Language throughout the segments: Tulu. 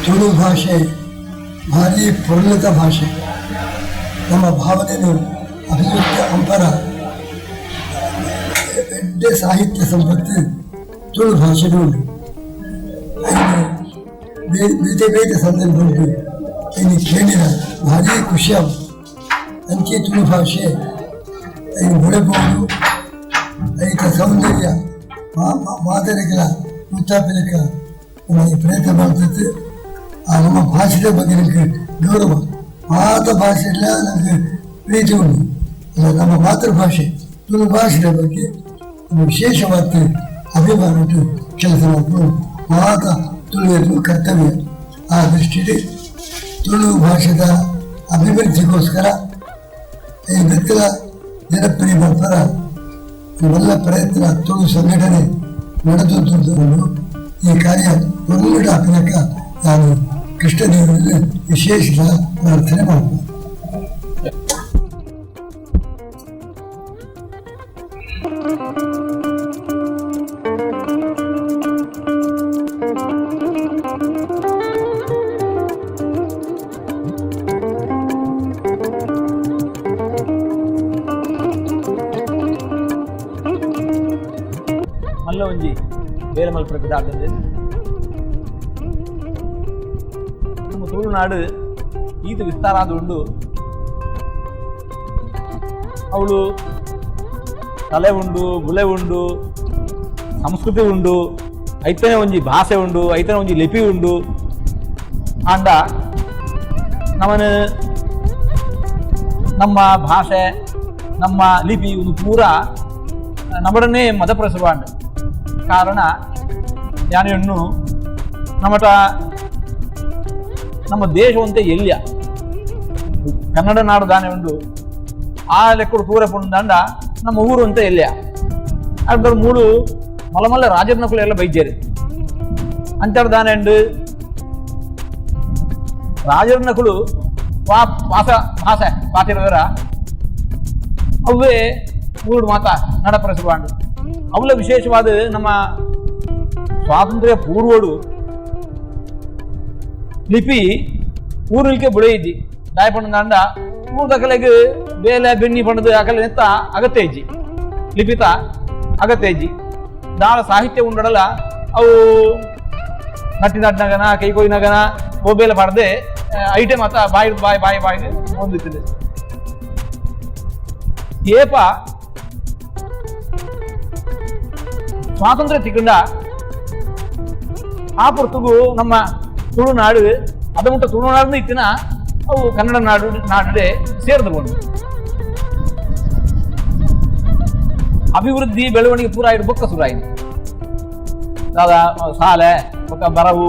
ತುಳು ಭಾಷೆ ಭಾರಿ ಪೊರ್ಲುದ ಭಾಷೆ. ನಮ್ಮ ಭಾವನೆನು ಅಭಿವ್ಯಕ್ತಿ ಅಂಪರ ಎಡ್ಡೆ ಸಾಹಿತ್ಯ ಸಂಪತ್ತು ತುಳು ಭಾಷೆಡ್ ಉಂಡು. ಐನ್ ಬೇತೆ ಬೇತೆ ಸಂದರ್ಭಡ್ ಐನ್ ಕೇಂಡಿನ ಭಾರಿ ಖುಷಿ ಆವು. ಅಂಚೆ ತುಳು ಭಾಷೆ ಐನ್ ಬುಳೆಪೋಡು, ಐತ ಸೌಂದರ್ಯ ಮಾದರಿಗಳ ಮುತ್ತಾಪಿಲಕ ನಮ್ಮ ಪ್ರಯತ್ನ ಮಲ್ತುದು. ಆ ನಮ್ಮ ಭಾಷೆದ ಬಗ್ಗೆ ನಮ್ಗೆ ಗೌರವ. ಮಾತ ಭಾಷೆಡ್ಲ ನಮ್ಗೆ ಪ್ರೀತಿ ಉಂಡು. ಅಲ್ಲ, ನಮ್ಮ ಮಾತೃಭಾಷೆ ತುಳು ಭಾಷೆದ ಬಗ್ಗೆ ನಮ್ಮ ವಿಶೇಷವಾದ ಅಭಿಮಾನ ಉಂಟು. ಕೆಲಸ ಮಲ್ಪುನು ಮಾತ ತುಳುವೆರ್ನ ಕರ್ತವ್ಯ. ಆ ದೃಷ್ಟಿಡ್ ತುಳು ಭಾಷೆದ ಅಭಿವೃದ್ಧಿಗೋಸ್ಕರ ಈ ಬೆತ್ತಲ ಜನಪ್ರಿಯ ಮಲ್ಪರ ಮಲ್ಲ ಪ್ರಯತ್ನ ತುಳು ಸಂಘಟನೆ ನಡೆದುಂಡು. ಈ ಕಾರ್ಯ ಪೊರ್ಲುಡು ಆಪಿನಕ ನಾನು ಕೃಷ್ಣದೇವರಲ್ಲಿ ವಿಶೇಷ ಪ್ರಾರ್ಥನೆ ಮಾಡ್ತೇನೆ. ಮಲ್ಲ ಒಂಜಿ ಬೇಲೆ ಮಲ್ಪುನ ಪಿದಾಡ್ಂದ್. ನಮ್ಮ ತುಳುನಾಡು ಈತ್ ವಿಸ್ತಾರ ಆದ್ ಉಂಡು. ಅವಳು ಕಲೆ ಉಂಡು, ಬುಲೆ ಉಂಡು, ಸಂಸ್ಕೃತಿ ಉಂಡು, ಐತನೆ ಒಂಜಿ ಭಾಷೆ ಉಂಡು, ಐತನೆ ಒಂಜಿ ಲಿಪಿ ಉಂಡು. ಆಂಡ ನಮನ ನಮ್ಮ ಭಾಷೆ, ನಮ್ಮ ಲಿಪಿ ಉಂದು ಪೂರ ನಮ್ಮಡನೆ ಮದಪ್ರಸುವಾಂಡ್. ಕಾರಣ ಯಾನೆಣ್ಣು ನಮಟ ನಮ್ಮ ದೇಶವಂತೆ ಎಲ್ಯ ಕನ್ನಡ ನಾಡು ದಾನೆ ಉಂಡು. ಆ ಲೆಕ್ಕಡು ಪೂರ ಪುಂಡಂಡ ನಮ್ಮ ಊರು ಅಂತ ಎಲ್ಯ. ಅದ್ರ ಮೂಡು ಮಲ್ಲ ಮಲ್ಲ ರಾಜರ್ನಕುಲು ಎಲ್ಲ ಬೈದ್ಯರು ಅಂಚಾರ ದಾನೆ ಉಂಡು. ರಾಜರ್ನಕುಲು ವಾ ಭಾಷ ಭಾಷೆ ಪಾತಿರದರ ಅವೇ ಊರು ಮಾತ ನಡಪರಸುವಾಂಡು. ಅವಲ ವಿಶೇಷವಾದ ನಮ್ಮ ಸ್ವಾತಂತ್ರ್ಯ ಪೂರ್ವಡು ಲಿಪಿ ಊರುಲ್ಕೆ ಬುಳೆಯಿಜ್ಜಿ. ದಾಯ ಪಂಡಂಡ ಊರ್ದಕಲೆಗ್ ಬೇಲೆ ಬೆನ್ನಿ ಪಂಡದು ಅಕಲೆ ನೆತ್ತ ಅಗತ್ಯ ಇಜ್ಜಿ, ಲಿಪಿತ ಅಗತ್ಯ ಇಜ್ಜಿ. ದಾಳ ಸಾಹಿತ್ಯ ಉಂಡಡಲ ಅವು ನಟ್ಟಿ ನಟ್ನಗನ ಕೈ ಕೊಯ್ನಗನ ಮೊಬೈಲ್ ಪಡ್ದೆ ಐಟೆ ಮಾತ ಬಾಯಿ ಬಾಯಿ ಬಾಯಿ ಬಾಯಿ ಹೊಂದಿತ್ತದೆ. ಏಪ ಸ್ವಾತಂತ್ರ್ಯ ತಿಕ್ಕಂಡ ಆ ಪೊರ್ತುಗು ನಮ್ಮ ತುಳುನಾಡು ಅದ ಮುಟ್ಟ ತುಳುನಾಡು ಇತ್ತಿನ ಅವು ಕನ್ನಡ ನಾಡು ನಾಡುಡೆ ಸೇರ್ದು ಕೊಂಡು ಅಭಿವೃದ್ಧಿ ಬೆಳವಣಿಗೆ ಪೂರ ಇಡು ಬೊಕ್ಕ ಶುರು. ದಾದ ಸಾಲೆ ಬೊಕ್ಕ ಬರವು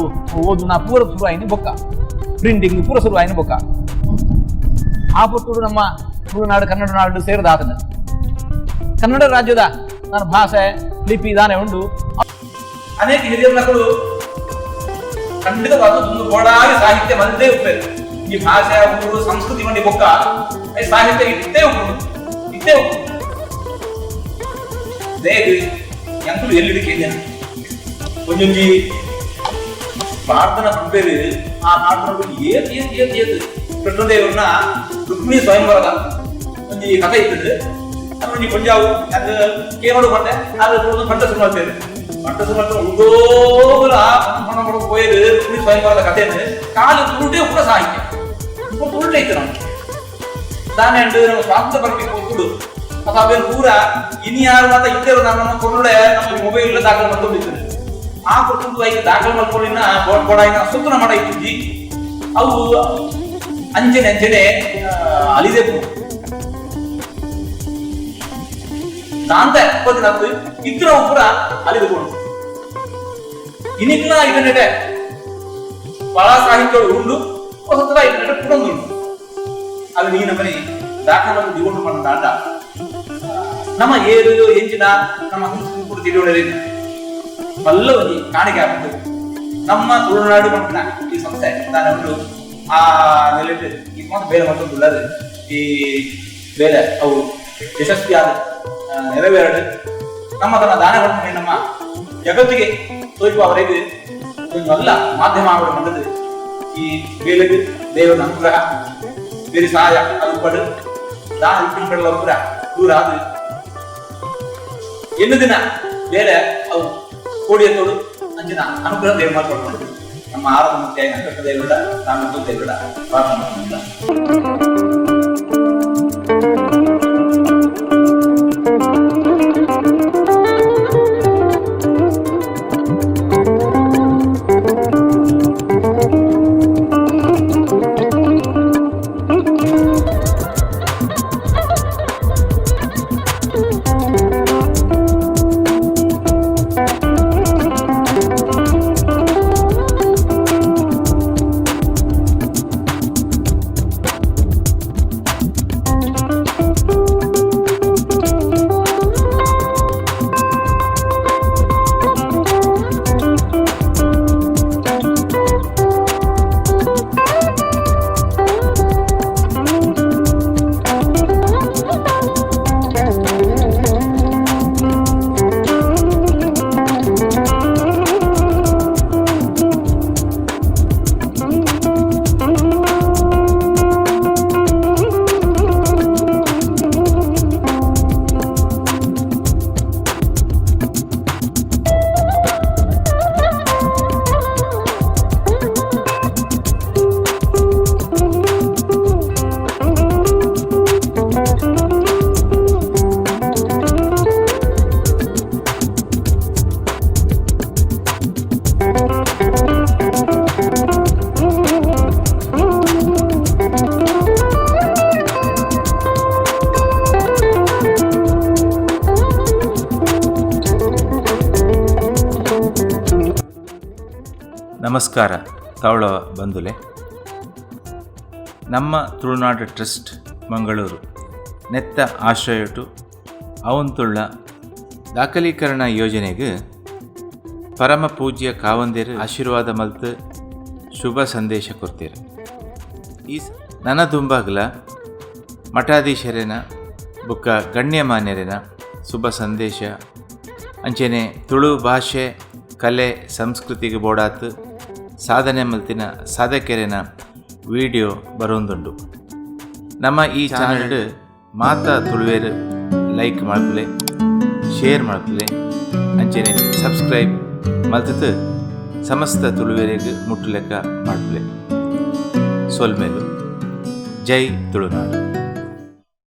ಓದುನ ಪೂರ ಶುರು ಆಯ್ನಿ, ಬೊಕ್ಕ ಪ್ರಿಂಟಿಂಗ್ ಪೂರ ಶುರು ಆಯ್ನಿ. ಬೊಕ್ಕ ಆ ಪೊರ್ತುಡು ನಮ್ಮ ತುಳುನಾಡು ಕನ್ನಡ ನಾಡು ಸೇರಿದ ಆತನ ಕನ್ನಡ ರಾಜ್ಯದ ನನ್ನ ಭಾಷೆ ಲಿಪಿ ದಾನೆ ಉಂಡು. ಅನೇಕ ಹಿರಿಯರ್ನಕುಲು ಖಂಡಿತವಾದ ಒಂದು ಬೋಡಾಗಿ ಸಾಹಿತ್ಯ ಬಂದೇ ಉಪ್ಪೇರು. ಈ ಭಾಷೆ, ಊರು, ಸಂಸ್ಕೃತಿ ಮಂಡಿ ಬೊಕ್ಕ ಈ ಸಾಹಿತ್ಯ ಇತ್ತೇ ಉಪ್ಪುಂಡು, ಇತ್ತೇ ಉಪ್ಪು. ದೇಗ್ ಎಂಕುಲು ಎಲ್ಲಿಡು ಕೇಂದಿನ ಒಂಜೊಂಜಿ ಪ್ರಾರ್ಥನಾ ಪನ್ಪೇರು. ಆ ಪ್ರಾರ್ಥನೆ ಏತ್ ಏತ್ ಏತ್ ಏತ್ ಕೃಷ್ಣದೇವ್ರನ್ನ ರುಕ್ಮಿಣಿ ಸ್ವಯಂವರದ ಒಂಜಿ ಕಥೆ ಇತ್ತದು. ಒಂಜಿ ಪಂಜಾವು ಅದು ಕೇವಲ ಪಂಡೆ ಅದು ಪಂಟ ಶುರು ಮಾಡ್ತೇವೆ. ಪಂಟ ಶುರು ಮಾಡ್ತಾರೆ ಉದೋಗುಲ ಪಣ ಪಣ ಪೋಯದು ರುಕ್ಮಿಣಿ ಸ್ವಯಂವರದ ಕಥೆಯನ್ನು ಕಾಲು ತುರುಟೇ ಕೂಡ ಸಾಹಿತ್ಯ ತುರುಟೆ ಇತ್ತು. ನಾವು ದಾನೆ ಅಂಡ್ ನಮ್ಮ ಸ್ವಾತಂತ್ರ್ಯ ಬರ್ಬೇಕು ಕೊಡು ಅಥವಾ ಅವೇನು ಪೂರ ಇನಿ ಯಾರು ಮಾತ ಇದ್ದೇರು ನಮ್ಮ ಕೊರಳೆ ನಮ್ಮ ಮೊಬೈಲ್ ದಾಖಲೆ ಮಾಡ್ಕೊಂಡಿದ್ದು. ಆ ಕೊಟ್ಟು ಐದು ದಾಖಲೆ ಮಾಡ್ಕೊಂಡಿನ ಬೋಟ್ ಕೊಡಾಯಿನ ಸುತ್ತನ ಮಾಡ ಇತ್ತಿದ್ದಿ. ಅವು ಅಂಚನೆ ಅಂಚನೆ ಅಲಿದೆ. ದಾಂತ ಇಪ್ಪದಿನತ್ತು ಇತ್ತಿನ ಪೂರ ಅಲ್ಲಿದು ಕೊಡು. ಇನಿಕ್ಲ ಇಂಟರ್ನೆಟ್ ಬಹಳ ಸಾಹಿತ್ಯ ಉಂಡು, ಹೊಸತರ ಇಂಟರ್ನೆಟ್ ಪುಡೊಂದುಂಡು. ಅದು ನೀ ನಮ್ಮನೆ ದಾಖಲೆ ದಿಗೊಂಡು ಬಂದ ನಮ್ಮ ಏರು ಎಂಜಿನ ನಮ್ಮ ಸಂಸ್ಕೃತಿ ಕೂಡ ತಿಳಿಯೋಣ ಮಲ್ಲ ಒಂಜಿ ಕಾಣಿಕೆ ಆಗ್ತದೆ. ನಮ್ಮ ತುಳುನಾಡು ಪಂಪಿನ ಈ ಸಂಸ್ಥೆ ನಾನು ಆ ನೆಲೆಟ್ ಈ ಮಾತ ಬೇರೆ ಮತ್ತೊಂದು ಈ ಬೇರೆ ಅವು ಯಶಸ್ವಿಯಾದ ನೆರವೇರಡು ನಮ್ಮ ತನ್ನ ದಾನ ನಮ್ಮ ಜಗತ್ತಿಗೆ ತೋರಿಸುವ ಅವರಿಗೆ ಒಂದು നല്ല ಮಾಧ್ಯಮ ಆವಡ ಬಂದದ್ದು. ಈ ಬೇಲೆಗೆ ದೇವರ ಅನುಗ್ರಹ ಬೇರೆ ಸಹಾಯ ಅದು ಪಡು ದಾನ ಇಪ್ಪಿನ ಪೂರ ದೂರ ಅದು ಎನ್ನು ದಿನ ಬೇರೆ ಅವು ಕೋಡಿಯತ್ತೋಡು ಅಂಚಿನ ಅನುಗ್ರಹ ದೇವ ಮಾಡ್ಕೊಂಡು ನಮ್ಮ ಆರಾಧನೆ ಕೃಷ್ಣ ದೇವರ ರಾಮ ದೇವರ ಪ್ರಾರ್ಥನೆ ಮಾಡ್ಕೊಂಡು. ನಮಸ್ಕಾರ ತವಳ ಬಂಧುಲೆ, ನಮ್ಮ ತುಳುನಾಡು ಟ್ರಸ್ಟ್ ಮಂಗಳೂರು ನೆತ್ತ ಆಶ್ರಯಟು ಅವಂತುಳ್ಳ ದಾಖಲೀಕರಣ ಯೋಜನೆಗೆ ಪರಮ ಪೂಜ್ಯ ಕಾವಂದಿರು ಆಶೀರ್ವಾದ ಮಲ್ತು ಶುಭ ಸಂದೇಶ ಕೊಡ್ತೀರ. ಈ ನನ ದುಂಬಾಗ್ಲ ಮಠಾಧೀಶರೇನ ಬುಕ್ಕ ಗಣ್ಯಮಾನ್ಯರೇನ ಶುಭ ಸಂದೇಶ ಅಂಚೆನೆ ತುಳು ಭಾಷೆ ಕಲೆ ಸಂಸ್ಕೃತಿಗೆ ಬೋಡಾತು ಸಾಧನೆ ಮಲ್ತಿನ ಸಾಧಕೆರೆನ ವಿಡಿಯೋ ಬರೋಂದುಂಡು. ನಮ್ಮ ಈ ಚಾನಲ್ ಮಾತಾ ತುಳುವೇರು ಲೈಕ್ ಮಾಡ್ಪುಲೆ, ಶೇರ್ ಮಾಡ್ಪುಲೆ, ಅಂಚೆನೆ ಸಬ್ಸ್ಕ್ರೈಬ್ ಮಲ್ತತು ಸಮಸ್ತ ತುಳುವೇರಿಗೆ ಮುಟ್ಟುಲೆಕ್ಕ ಮಾಡ್ಪುಲೆ. ಸೊಲ್ಮೇಲು. ಜೈ ತುಳುನಾಡು.